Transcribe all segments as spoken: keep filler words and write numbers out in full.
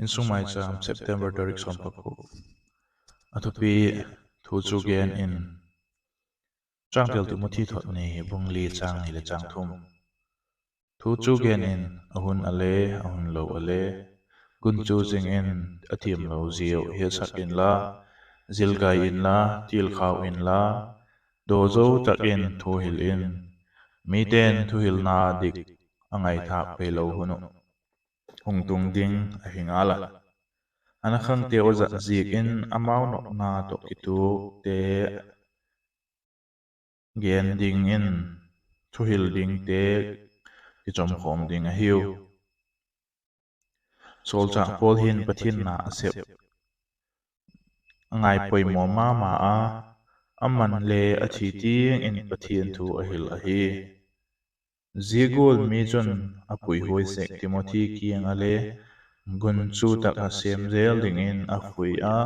Insung Maicham, September tarik sawm pakua. A thupi: Thu chu gen in. Changtel: Timothy thot ni, bung li, chang ni leh chang thum. Thu chu gen in, a hun a le, a hun lo a le, gunchu zing in, a thiamlo ziau hiatsak inla, zilgai inla, tilkhau inla, dawzo tak in thuhil in; mite'n thuhilna dik a ngaithâk peilo hun uh hung tung ding ahi ngal a. A na khangteu a zat ziak in amau nopna tawh kituakte gen dingin thuhil dingte kichomkhawm ding ahiu. Sawlchâk Paul hin Pathian na a sep, a ngaipoimaw ma ma a, aman le a thi tiang in Pathian thu a hil ahi. Zia gual mi chun a puihuai sek Timothy kiang ah le gunchu tak ah sêm zel dingin a pui a,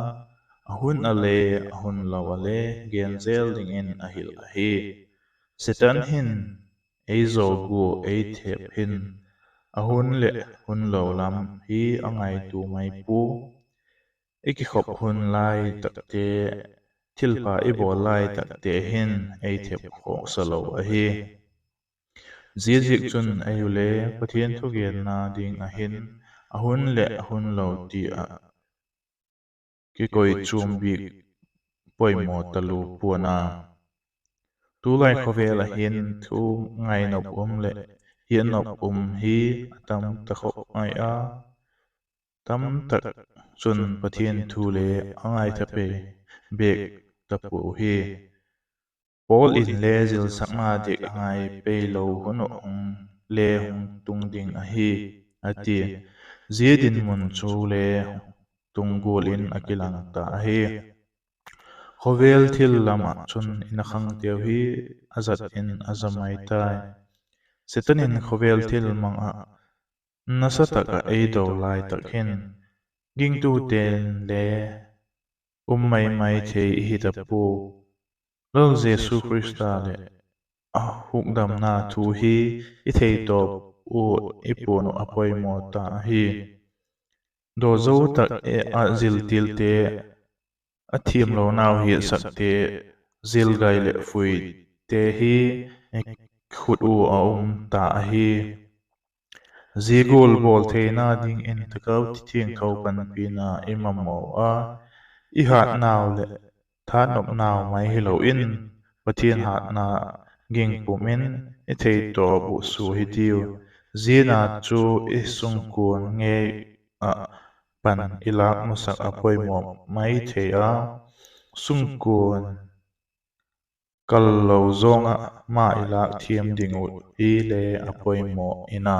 a hun a le, a hun lo a le gen zel dingin a hil ahi. Setan hin ei zaw gua ei thêp hin, a hun leh hun lo lam hi a ngaitua mai pua. I kikhop hun lai takte, thilpha i bawl lai takte hin ei thep khawksa lo ahi. Ziaziakchun ei u le Pathian thugenna ding ah hin a hun leh a hun lo ti ah kikoi chuam bik poimaw talu pua'n a. Tulai khawvel ah hin thu ngainop um leh hiatnop um hi a tam ta khop mai a, tamtak chun Pathian thu le a ngaitha pei bêk ta puau hi. Paul in le zilsakna dik a ngai peilo hun uh hung le hung tung ding ahi, a ti. Zia dinmun chu le tung gual in a kilang ta ahi. Khawvel thil lam ah chun i na khangteu hi a zat in a za mai tai. Setan in khawvel thil mang ah nasa tak ah ei do lai tak hin, gingtute'n le um mai mai thei i hi ta pua. Lal Jesu Khrista leh a hukdamna thu hi i theitawp ua i puan uh a poimaw ta ahi. Dawzo tak ah ziltilte, a thiamlonau hiatsakte, zilgai leh phuite hi khut ua a um ta ahi. Zia gual bawl theina dingin Thagau Thiangtho panpina i mamaw a, i hatnau leh thanopnau mai hilo in, Pathian hatna ging pum in i theitawp uh sua hitiu. Zia na chu i sungkuan ngei ah pan i lâk masak a poimaw mai thei a, sungkuan kal lo zawng ah ma i lâk thiam ding uh hi le a poimaw in a.